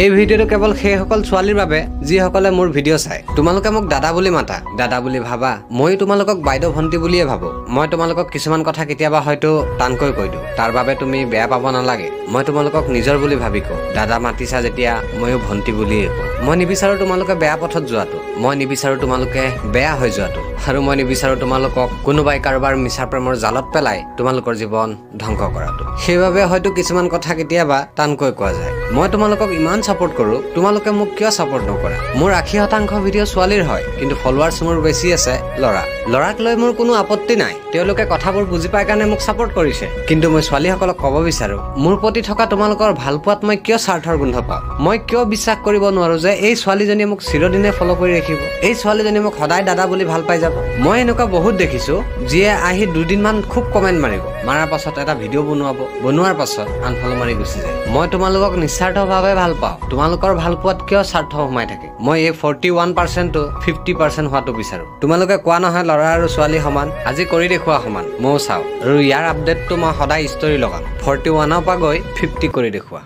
এই ভিডিঅ'টো কেৱল সেইসকল ছোৱালীৰ বাবে যিসকলে মোৰ ভিডিঅ' চায়। তোমালোকে মোক দাদা বুলি মাতা, দাদা বুলি ভাবা, ময়ো তোমালোকক বাইদেউ ভণ্টি বুলিয়ে ভাবোঁ। মই তোমালোকক কিছুমান কথা কেতিয়াবা হয়তো টানকৈ কৈ দিওঁ, তাৰ বাবে তুমি বেয়া পাব নালাগে। মই তোমালোকক নিজৰ বুলি ভাবি কওঁ, দাদা মাতিছা যেতিয়া ময়ো ভণ্টি বুলিয়ে কওঁ। মই নিবিচাৰোঁ তোমালোকে বেয়া পথত যোৱাটো, মই নিবিচাৰোঁ তোমালোকে বেয়া হৈ যোৱাটো, আৰু মই নিবিচাৰোঁ তোমালোকক কোনোবাই কাৰোবাৰ মিছা প্ৰেমৰ জালত পেলাই তোমালোকৰ জীৱন ধ্বংস কৰাটো। সেইবাবে হয়তো কিছুমান কথা কেতিয়াবা টানকৈ কোৱা যায়। মই তোমালোকক ইমান ছাপোৰ্ট কৰোঁ, তোমালোকে মোক কিয় ছাপোৰ্ট নকৰা? মোৰ 80% ভিডিঅ' ছোৱালীৰ হয়, কিন্তু ফলোৱাৰ্ছ মোৰ বেছি আছে ল'ৰা। ল'ৰাক লৈ মোৰ কোনো আপত্তি নাই, তেওঁলোকে কথাবোৰ বুজি পাই কাৰণে মোক ছাপোৰ্ট কৰিছে। কিন্তু মই ছোৱালীসকলক ক'ব বিচাৰোঁ, মোৰ প্ৰতি থকা তোমালোকৰ ভালপোৱাত মই কিয় স্বাৰ্থৰ গোন্ধ পাওঁ? মই কিয় বিশ্বাস কৰিব নোৱাৰোঁ যে এই ছোৱালীজনীয়ে মোক চিৰদিনে ফ'ল' কৰি ৰাখিব, এই ছোৱালীজনীয়ে মোক সদায় দাদা বুলি ভাল পাই যাব? মই এনেকুৱা বহুত দেখিছোঁ যিয়ে আহি দুদিনমান খুব কমেণ্ট মাৰিব, মাৰাৰ পাছত এটা ভিডিঅ' বনোৱাব, বনোৱাৰ পাছত আনফল' মাৰি গুচি যায়। মই তোমালোকক নিস্বাৰ্থভাৱে ভাল পাওঁ, তোমালোকৰ ভালপোৱাত কিয় স্বাৰ্থ সোমাই থাকে? মই এই 41%টো 50% হোৱাটো বিচাৰোঁ। তোমালোকে কোৱা নহয় ল'ৰা আৰু ছোৱালী সমান, আজি কৰি দেখুওৱা সমান, ময়ো চাওঁ। আৰু ইয়াৰ আপডেটটো মই সদায় ষ্টৰি লগাম। 41ৰ পৰা গৈ 50 কৰি দেখুওৱা।